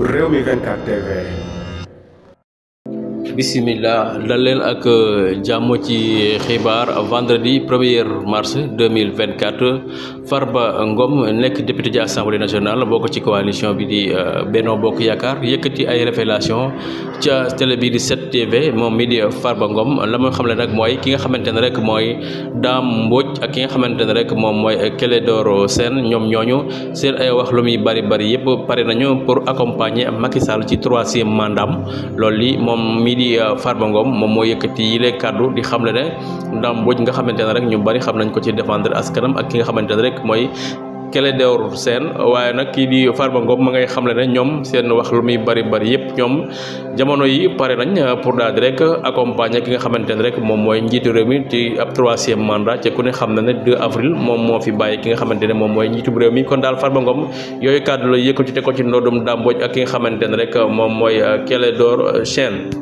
Rewmi 24 TV. Bismillah dal leen ak jàmm ci xibaar vendredi 1er mars 2024 Farba Ngom nekk député ci assemblée nationale bokk ci coalition bi di Benno Bokk Yaakaar yëkkati ay révélation ca télé bi di 7TV moom mi di Farba Ngom la muy xamle nag mooy ki nga xamante ne rek mooy Dame Mbodj ak ki nga xamante ne rek moom mooy Clédor Sène ñoom ñooñu seen ay wax lu muy bari yëpp pare nañu pour accompagner Macky Sall ci 3e mandat loolu li moom mi di Farba Ngom moom moo yëkkati yile kàddu di xamle ne Dame Mbodj nga xamante ne rek ñu bari xam nañ ko ci défendre askanam ak ki nga xamante ne rek mooy Clédor Sène waaye nag kii di Farba Ngom ma ngay xamle ne ñoom seen wax lu muy bari yëpp ñoom jamono yi pare nañ pour daal di rek accompagner ki nga xamante ne rek moom mooy njiitu réew mi ci ab 3e mandat te ku ne xam na ne 2 avril moom moo fi bàyyi ki nga xamante ne moom mooy njiitu réew mi kon daal Farba Ngom yooyu kàddu la yëkkati te ko ci ndoddum Dame Mbodj ak ki nga xamante ne rek moom mooy Clédor Sène.